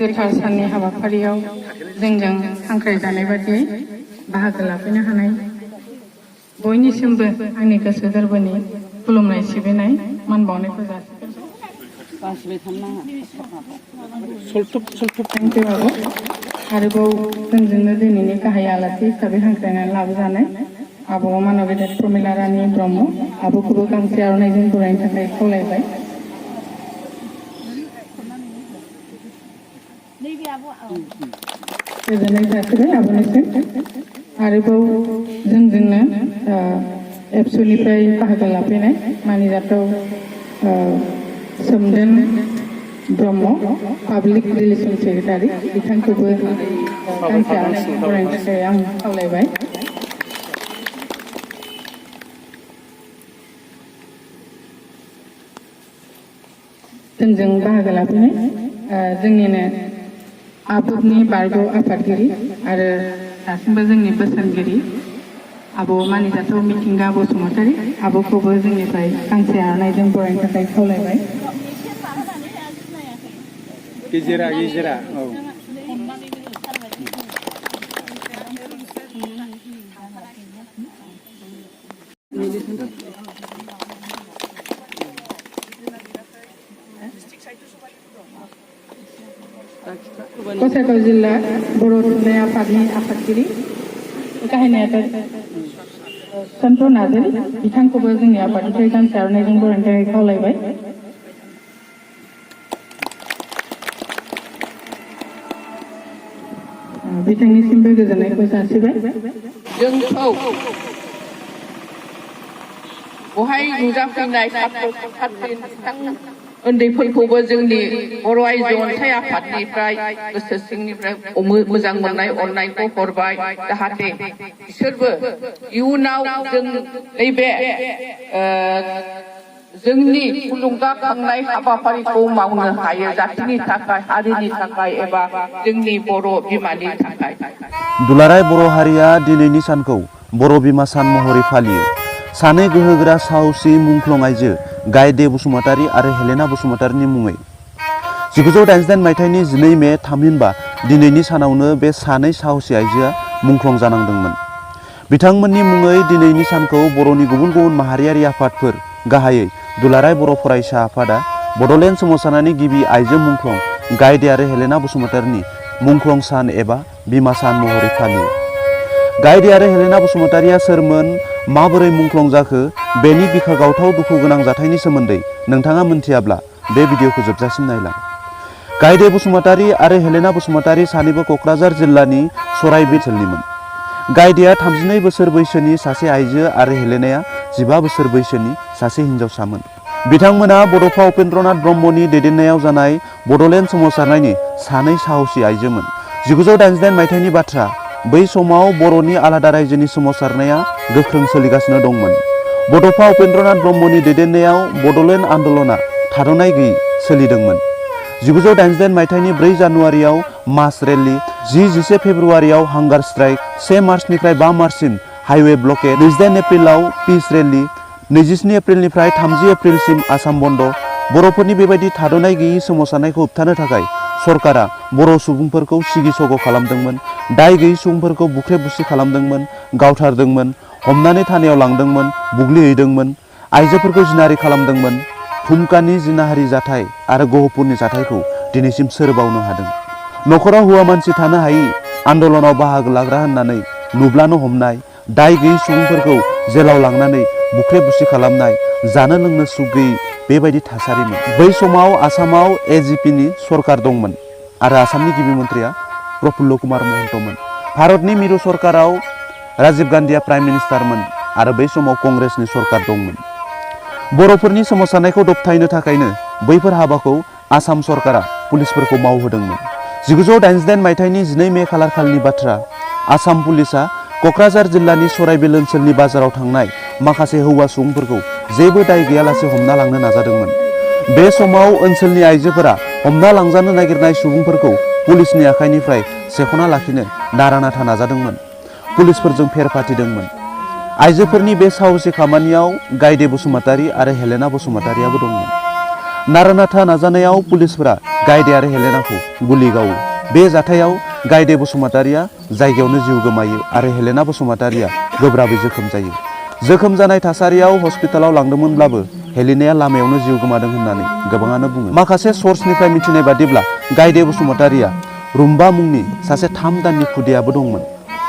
गोथार साननि हाबाफारियाव जोंजों हांख्रायजानाय बादियै बाहागो लाफैनो हानाय बयनिसिमबो आंनि गोसो गोरबोनि खुलुमनाय सिबिनाय मान बावनायखौ जासिबाय। आरोबाव जोंजोंनो दिनैनि गाहाय आलासि हिसाबै हांख्रायनानै लाबोजानाय आब' मानबीदेब प्रमिला रानी ब्रह्म आब'खौबो गांसे आर'नाइजों बरायनो थाखाय खावलायबाय। गोजोननाय जासिबाय आब'निसिम। आरोबाव जोंजोंनो एबसुनिफ्राय बाहागो लाफैनाय मानिजाथाव सोमदोन ब्रह्म पाब्लिक रिलेसन सेक्रेटारि बिथांखौबो गांसे आर'नाइजों बरायनो थाखाय आं खावलायबाय। जोंजों बाहागो लाफैनाय जोंनिनो आबुनि बारग' आफादगिरि आरो दासिमबो जोंनि बोसोनगिरि आब' मानिजाथाव मिथिंगा बसुमतारी आब'खौबो जोंनिफ्राय गांसे आर'नाइजों बरायनो थाखाय खावलायबाय। गेजेरा औ गसाइगाव जिल्ला बर' थुनलाइ आफादनि आफादगिरि गाहाय नेहाथारि सन्त नार्जारी बिथांखौबो जोंनि आफादनिफ्राय गांसे आर'नाइजों बरायनो थाखाय खावलायबाय। बिथांनिसिमबो गोजोननायखौ जासिबाय। जोंखौ बहाय नुजाफैनाय छात्र-छात्रानि बिथां उन्दैफोरखौबो जोंनि बर' आइजो अनसाय आफादनिफ्राय गोसो सिंनिफ्राय मोजां मोननाय अननायखौ हरबाय जाहाथे बिसोरबो इयुनाव जों नैबे जोंनि थुलुंगाखांनाय हाबाफारिखौ मावनो हायो जातिनि थाखाय हारिनि थाखाय एबा जोंनि बर' बिमानि थाखाय। दुलाराय बर' हारिया दिनैनि सानखौ बर' बिमा सान महरै फालियो। सानै गोहोगोरा साहसी मुंख्लं आइजो गायदे बसुमतारी आरो हेलेना बसुमतारीनि मुङै 1988 मायथाइनि 12 मे थामहिनबा दिनैनि सानावनो बे सानै साहसी आइजोआ मुंख्लं जानांदोंमोन। बिथांमोननि मुङै दिनैनि सानखौ बर'नि गुबुन गुबुन माहारियारि आफादफोर गाहायै दुलाराय बर' फरायसा आफादा बड'लेण्ड सोमावसारनायनि गिबि आइजो मुंख्लं गायदे आरो हेलेना बसुमतारीनि मुंख्लं सान एबा बिमा सान महरै फालियो। गायदे आरो हेलेना बसुमतारीया सोरमोन, माबोरै मुंख्लं जाखो, बेनि बिखा गावथाव दुखु गोनां जाथायनि सोमोन्दै नोंथाङा मिन्थियाब्ला बे भिडिअखौ जोबजासिम नायलां। गायदे बसुमतारी आरो हेलेना बसुमतारी सानैबो क'क्राझार जिल्लानि सराइबिल ओनसोलनिमोन। गायदेया 32 बोसोर बैसोनि सासे आइजो आरो हेलेनाया 15 बोसोर बैसोनि सासे हिन्जावसामोन। बिथांमोना बड'फा उपेन्द्रनाथ ब्रह्मनि दैदेननायाव जानाय बड'लेण्ड सोमावसारनायनि सानै साहसी आइजोमोन। 1988 मायथाइनि बाथ्रा। बै समाव बर'नि आलादा रायजोनि सोमावसारनाया गोख्रों सोलिगासिनो दंमोन। बड'फा उपेन्द्रनाथ ब्रह्मनि दैदेननायाव बड'लेण्ड आन्दलना थाद'नाय गैयै सोलिदोंमोन। 1988 मायथाइनि 4 जानुवारियाव मास रेली, 10-11 फेब्रुवारियाव हांगार स्ट्राइक, 1 मार्चनिफ्राय 5 मार्चसिम हाइवे ब्लकेड, 29 एप्रिलाव पिस रेली, 27 एप्रिलनिफ्राय 30 एप्रिलसिम आसाम बन्द। बर'फोरनि बेबायदि थाद'नाय गैयै सोमावसारनायखौ होबथानो थाखाय सरकारा बर' सुबुंफोरखौ सिगि सग' खालामदोंमोन, दाय गैयै सुबुंफोरखौ बुख्रे बुसि खालामदोंमोन, गावथारदोंमोन, हमनानै थानायाव लांदोंमोन, बुग्लिहैदोंमोन, आइजोफोरखौ जिनाहारि खालामदोंमोन। भुमकानि जिनाहारि जाथाय आरो गहपुरनि जाथायखौ दिनैसिम सोर बावनो हादों? न'खराव हौवा मानसि थानो हायि, आन्दलनाव बाहागो लाग्रा होननानै नुब्लानो हमनाय, दाय गैयै सुबुंफोरखौ जेलाव लांनानै बुख्रे बुसि खालामनाय, जानो लोंनो सुख गैयै बेबायदि थासारिमोन। बै समाव आसामाव एजिपिनि सरकार दंमोन आरो आसामनि गिबि मन्थ्रिया प्रफुल्ल कुमार महन्तमोन। भारतनि मिरु सरकाराव राजीव गान्धीया प्राइम मिनिस्टारमोन आरो बै समाव कंग्रेसनि सरकार दंमोन। बर'फोरनि सोमावसारनायखौ दबथायनो थाखायनो बैफोर हाबाखौ आसाम सरकारा पुलिसफोरखौ मावहोदोंमोन। 1988 मायथाइनि 12 मे खालारखालिनि बाथ्रा। आसाम पुलिसआ क'क्राझार जिल्लानि सराइबिल ओनसोलनि बाजाराव थांनाय माखासे हौवा सुबुंफोरखौ जेबो दाय गैयालासे हमना लांनो नाजादोंमोन। बे समाव ओनसोलनि आइजोफोरा हमना लांजानो नागिरनाय सुबुंफोरखौ पुलिसनि आखाइनिफ्राय सेख'ना लाखिनो नारा-नाथा नाजादोंमोन, पुलिसफोरजों फेर फाथिदोंमोन। आइजोफोरनि बे साहसी खामानियाव गायदे बसुमतारी आरो हेलेना बसुमतारीयाबो दंमोन। नारानाथा नाजानायाव पुलिसफोरा गायदे आरो हेलेनाखौ गुलि गावो। बे जाथायाव गायदे बसुमतारिया जायगायावनो जिउ गोमायो आरो हेलेना बसुमतारिया गोब्राबै जोखोम जायो। जोखोम जानाय थासारियाव हस्पिटालाव लांदोंमोनब्लाबो हेलेनाया लामायावनो जिउ गोमादों होननानै गोबाङानो बुङो। माखासे सर्सनिफ्राय मिथिनाय बादिब्ला गायदे बसुमतारिया रुम्बा मुंनि सासे 3 दाननि खुदियाबो दंमोन।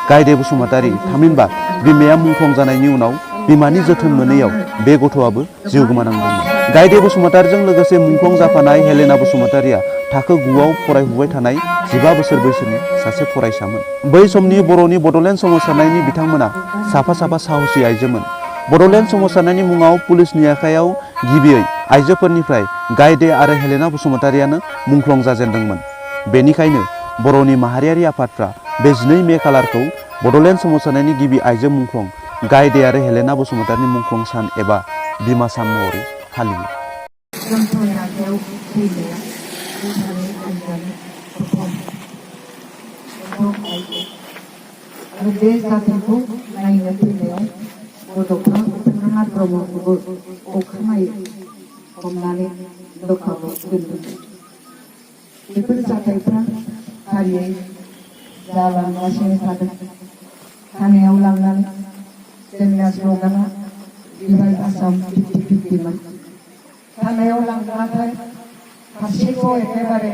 गायदे बसुमतारि थामहिनबा बिमाया मुंख्लं जानायनि उनाव बिमानि जोथोन मोनैयाव बे गथ'आबो जिउ गोमानांदोंमोन। गायदे बसुमतारिजों लोगोसे मुंख्लं जाफानाय हेलेना बसुमतारिया थाखो 9आव फरायफुबाय थानाय 15 बोसोर बैसोनि सासे फरायसामोन। बै समनि बर'नि बड'लेण्ड सोमावसारनायनि बिथांमोना साफा साहसी आइजोमोन। बड'लेण्ड सोमावसारनायनि मुङाव पुलिसनि आखायाव गिबियै आइजोफोरनिफ्राय गायदे आरो हेलेना बसुमतारियानो मुंख्लं जाजेनदोंमोन। बेनिखायनो बर'नि माहारियारि आफादफ्रा बे 12 मे खालारखौ बड'लेण्ड सोमावसारनायनि गिबि आइजो मुंख्लं गायदे आरो हेलेना बसुमतारिनि मुंख्लं सान एबा बिमा सान महरै फालियो। आरो बे जाथायखौ नायनो फैनायाव बड'फा उपेन्द्रनाथ ब्रह्मखौबो अखानायै हमनानै लकापाव दोनदोंमोन। बेफोर जाथायफ्रा फारियै जालांगासिनो थादों। थानायाव लांनानै जोंना स्लगाना डिभाइड आसाम 50-50मोन। थानायाव लांब्लाथाय फारसेखौ एखेबारे